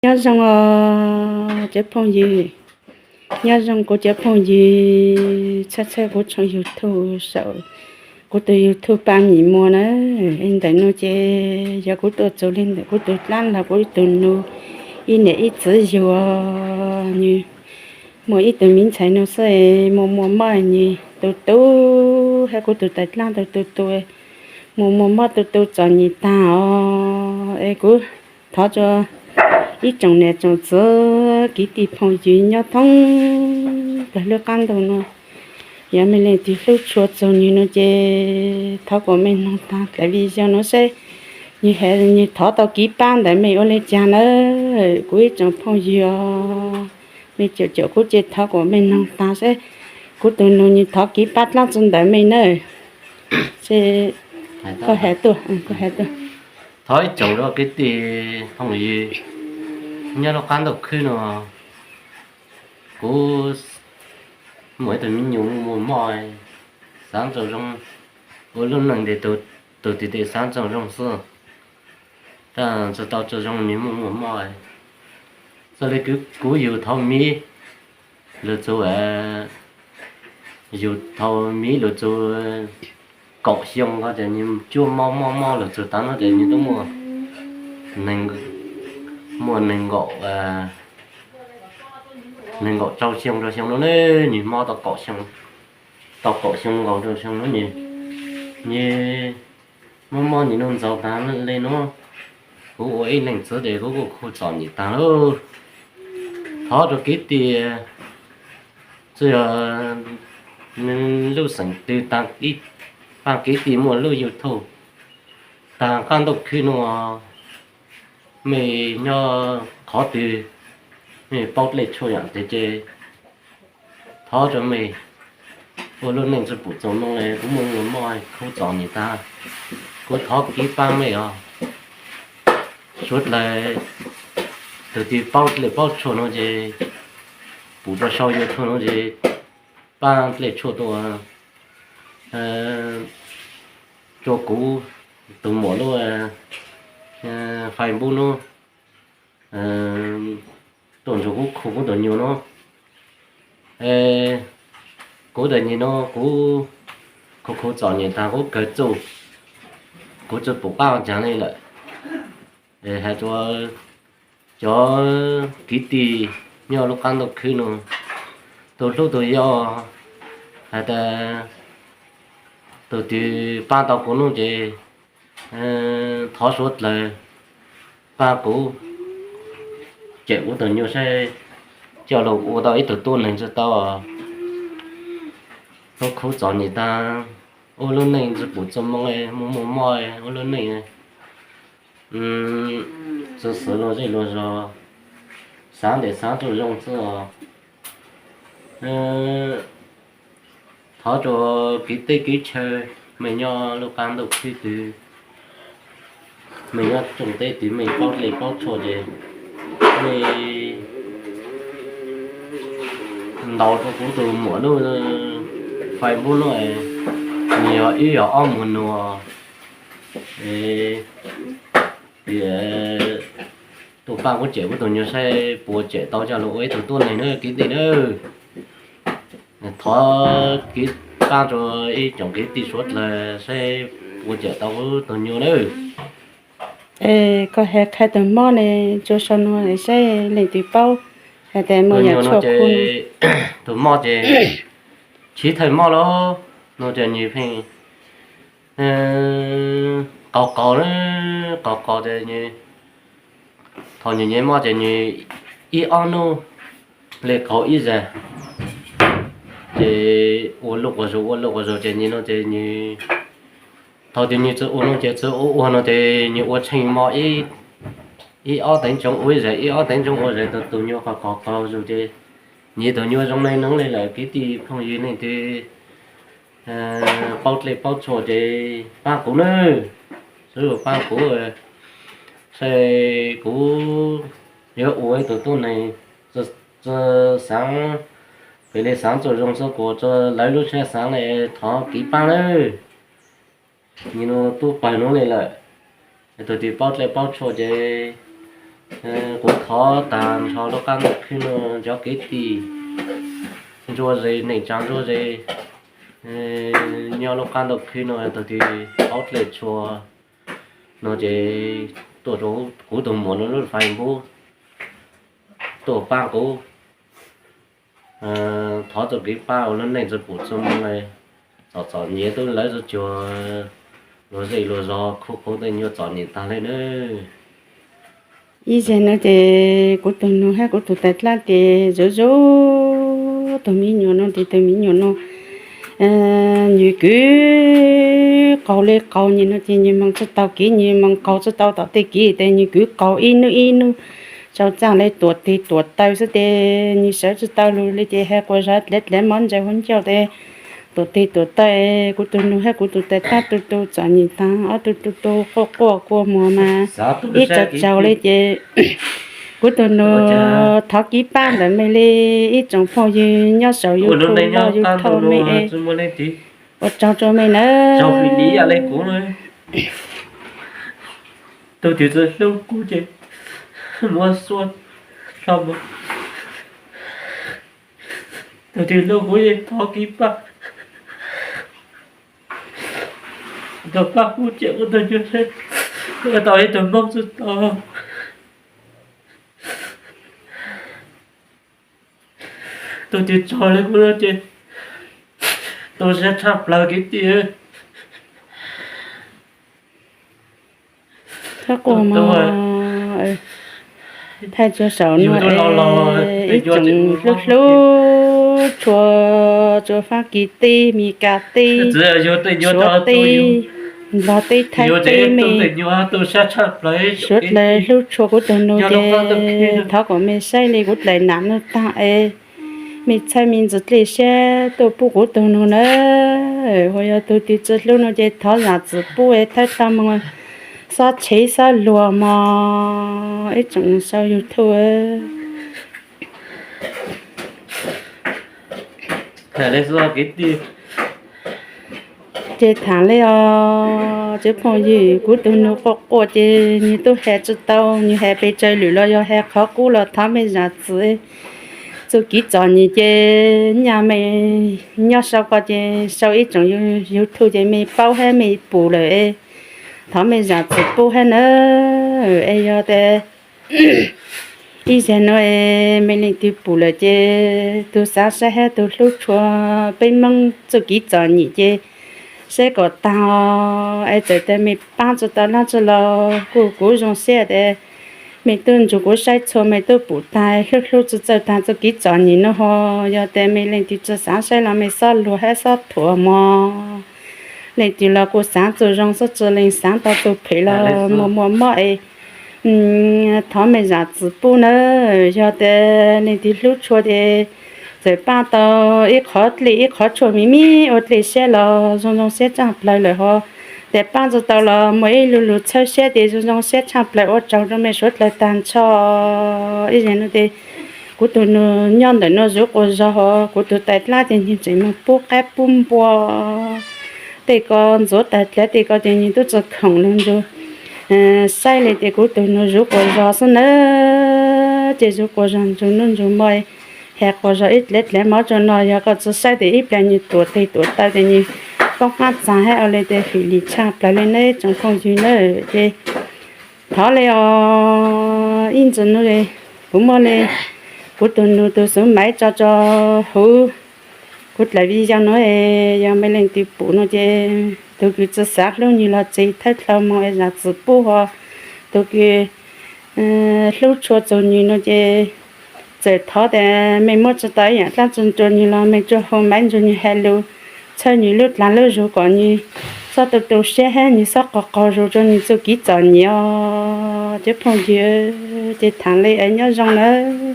Nyob zoo os cov phooj ywg, nyob zoo kuv cov phooj ywg txhawb txhawb kuv tshooj YouTube saum kuv tus YouTube Paj Mim Muas na. Ntawm no ces yog kuv tuaj txog li ntawm kuv tus dab laug, kuv tus nus, ib niam ib txiv yug, nws muaj ib tug me ntxhais no xwb, muaj muaj mob nws tu tu, hab kuv tus tais dlaab tu tu tu, muaj muaj mob tu tu txom nyem taag os. Es kuv thov rua ib tsoom niam tsoom txiv kwv tij phooj ywg nyob thoob plaws lub qab ntuj no, yog mej leej twg hlub tshua txug nws no ces thov kuas mej noog taag daim video no seb nws has nws thov tau kev pab ntawm mej ua le caag nawb. Kuv ib tsoom phooj ywg os, mej caum caum kuv ces thov kuas mej noog taag seb kuv tus nus nws thov kev pab dlaab tsi ntawm mej nawb. Koj has tuaj, koj has tuaj. Thov ib tsoom kwv tij phooj ywg nyob lub qab ntuj khwb no, kuv muaj ib tug me nyuam muaj mob, xaav txug zoo ua lub neej tes tug tes tes xaav txug zoo xwb, tab tsi tau txug zoo, nws muaj muaj mob. Txawm le kuv yug thaum miv lug txug, yug thaum miv lug txug kaum xyoo ko ces nws cuaj mob mob mob lug txug tav no ces nws tub muaj, muaj nees nkaum, nees nkaum rau xyoo rau xyoo no ne, nws mob tau kaum xyoo, tau kaum xyoo nkaus rau xyoo no ne, nws mob mob nws nug ntxaus taag le nuav. Kuv ua ib leej txiv tes kuv kuj khuv txom nyem taag lauj. Thov rua kwv tij, txawm yog lub xeem twg taag, paab kwv tij muaj lub YouTube taag qab ntuj khwb nuav, mej nyob qhov twg, mej paub dlej tshuaj yaam twg ces thov rua mej ua lub neej tsi pum txaus moog le, kuv muaj mob khuv txom nyem taag. Kuv thov kev paab mej os. Suav dlawg tug twg paub dlej paub tshuaj nuav ces pum rua sau YouTube nuav ces paab dlej tshuaj tuaj rua kuv tug muam lub Facebook nuav, tuaj nrug kuv khuv kuv tug nyuas nuav. Kuv tug nyuas nuav kuv khuv khuv txom nyem taag, kuv kawg txuj, kuv tsi pum qaab caag le lawm. Has rua cov kwv tij nyob lub qaab ntuj khwb nuav, tug hlub tug yau, has tas tug twg paab tau kuv nuav ces thov suav dlawg paab kuv cem kuv tug nyuas saib coj lug ua tau ib tug tuab neeg tsi tau. Kuv khuv txom nyem taag, ua lub neej tsi pum txaus moog, muaj muaj mob, ua lub neej tsi xwv luag zej luag zog, xaav tes xaav txuj zoo xwb os. Thov rua kwv teb kwv chaw, mej nyob lub qaab ntuj khwb twg, mej nyob tsoom teb twg, mej paub dlej paub tshuaj ces mej ntaus rua kuv tug muam lub Facebook nuav, nws yog ib yog ob muag nuav, tuaj paab kuv cem kuv tug nyuas saib puas cem tau coj lug ua ib tug tuab neeg nawb kwv tij nawb. Thov kev paab rua ib tsoom kwv tij suav dlawg saib puas cem tau kuv tug nyuas nawb. Koj has qha tug mob ne, rua sau nuav saib leej twg paub has tas moog yaam tshuaj khuv. Tug mob ces chiv thawj mob lawm, no ces nws pheej qaug qaug, qaug qaug ces nws, thaum nws nyuas mob ces nws ib ob nub le qaug ib zag, ces ua luj quas zug ua luj quas zug ces nws no ces nws, thaum twg nws tsi ua no ces tsi ua ua no ces nws ua tsheej mo ib ob teev tsoov ua ib zag, ib ob teev tsoov ua zag, tug nyuas qaug qaug qaug zug ces nws tug nyuas zoo neeg neeg le lawm. Kwv tij phooj ywg leej twg paub dlej paub tshuaj ces paab kuv nawb, sawv daws paab kuv, saib kuv yuav ua ib tug tuab neeg tsi xaav, pem le xaav txuj zoo xwb, kuas rua lawv lub sab xaav le, thov kev paab nawb. Nws no tub pawg nuav le lawm, tug twg paub dlej paub tshuaj ces Kuv thov tas nrho lub qab ntuj khwb no cov kwv tij ntsuag ze, neej tsa ntsuag ze nyob lub qab ntuj khwb no tug twg paub dlej tshua no ces tuaj rau kuv tug muam no lub Facebook tuaj pab kuv, thov txoj kev pab ua lub neej txhua pum txhua moo, txom txom nyem tub lawv txhua tsuag luag zej luag zog khuv qhuav tej nyuag txom nyem tag li nawb. Ib zaug no ces kuv tug nus hab kuv tug tag dlab ces zuj zus tug me nyuam no ces tug me nyuam no nws kwv qaug le qaug nyem no ces nws moog tsi tau kev, nws moog qaug tsi tau tom tej kev tes nws kwv qaug ib nub ib nub, tsaus txaaj le tuam tes tuam taw xwb tes nws sawv tsi tau lug le ces has quas zog dlav dlav mob ntsaws huab ncauj tes tuam tes tuam taw. Kuv tug nus hab kuv tug tag dlab tu tu txom nyem taag, ob tug tu tu quaj quaj kua muag mas ib tsaug tsaug le ces kuv tug nus thov kev pab ntawm mej le ib tsoom phooj ywg nyob saum YouTube los YouTube mej, ua tsaug rua mej nawb. Tug twg tsi hlub kuv ces muab xuab hlo mus, tug twg hlub kuv ces thov kev pab, tug pab kuv ces kuv tug nyuaj seb tau ib tug moob tsi tau, tug twg tsaug le kuv no ces tu siab tshaj plawg kwv tij. Thawj qub no, thaij tsuag saum no, ib tsoom hlub hlub tshua, tsuas Fab Kis teb, Mes Kas teb, Suav teb, Nplog teb, Thaib teb, mej suav dlawg hlub tshua kuv tug nus ces thov kom mej saib le kuv dlaim nam nuj taag es mej txhawb mej ntxuv dlej siab tuaj pub kuv tug nus nawb. Ua yog tug twg tsi hlub no ces thov zaam txim pub es thawb tau moog xob tshev xob luag mog ib tsoom sau YouTube. Ces thaam le os, cov phooj ywg, kuv tug nus quaj quaj ces nwg tub has tsi tau, nwg has pes tsawg lwm los yog has qhov qub los thov mej zaam txim. Txuj kev txom nyem ces nyaj mej nyob sau ko ces sau ib tsoom YouTube ces mej paub hab mej pum lawm es thov mej zaam txim pub hab nawb. Es yog tas ib zag nuav mej leej twg pum lawm ces tug xaav saib hab tug hlub tshua peb Moob txuj kev txom nyem ces saib kom taag os. Es txawm tas mej paab tsi tau dlaab tsi los kuj kuv zoo siab tas mej tub nrug kuv saib txhua, mej tub pum taag, hlub hlub txuj txawj taag txuj kev txom nyem nuav ho. Yog tas mej leej twg tsi xaav saib los mej xob luag hab xob thuam mog. Leej twg los kuj xaav txuj zoo xwb, tsi lees xaav tau txuj phem los muaj muaj mob es thov mej zaam txim pub nawb. Yog tas leej twg hlub tshua ces txawm paab tau ib qhov dlej ib qhov tshuaj me me ua dlej siab los zoo zoo siab tshaaj plawg lawm ho. Tas paab tsi tau los muaj ib lu lug txhawb siab tes zoo zoo siab tshaaj plawg, ua tsaug rua mej suav dlawg taag nrho. Ib zag nuav tes kuv tug nus nyob ntawm nuav zuv quas zog ho, kuv tug tais dlaab tes nwg tseem moog pub qaib pub npua. Tej ko ntxuav taag dlaab, tej ko tes nwg tub tsi khoom lug nrug saib le tes kuv tug nus zuv quas zog xwb nawb. Ces zuv quas zog nrug nuj nrug mo, has quas zog ib dlav dlav mov rua no, yog koj tsi saib tes ib plag nwg tuam teg tuam taw tes nwg poob qaab txaag hab ua le tes fim lim tshaaj plawg le nawb tsoom phooj ywg nawb. Ces thov le os, ib ntsis nuav kuv muaj le kuv tug nus tug xuv maiv tso tso huv kuv dlaim video nuav, yog mej leej twg pum nuav ces tug kws tsi xaav hlub nwg los tseg thawb dlhau moog es zaam txim pub ho. Tug kws hlub tshua txug nwg nuav ces txawm thov tas mej muab tsi tau ib yaam dlaab tsi rua nwg los mej tsuas hu maiv nrug nwg has lug, txhawb nwg lub dlaag lub zug kom nwg xob tu tu siab hab nwg xob qaug qaug zug rua nwg txuj kev txom nyem os. Cov phooj ywg, ces thaam le es nyob zoo nawb.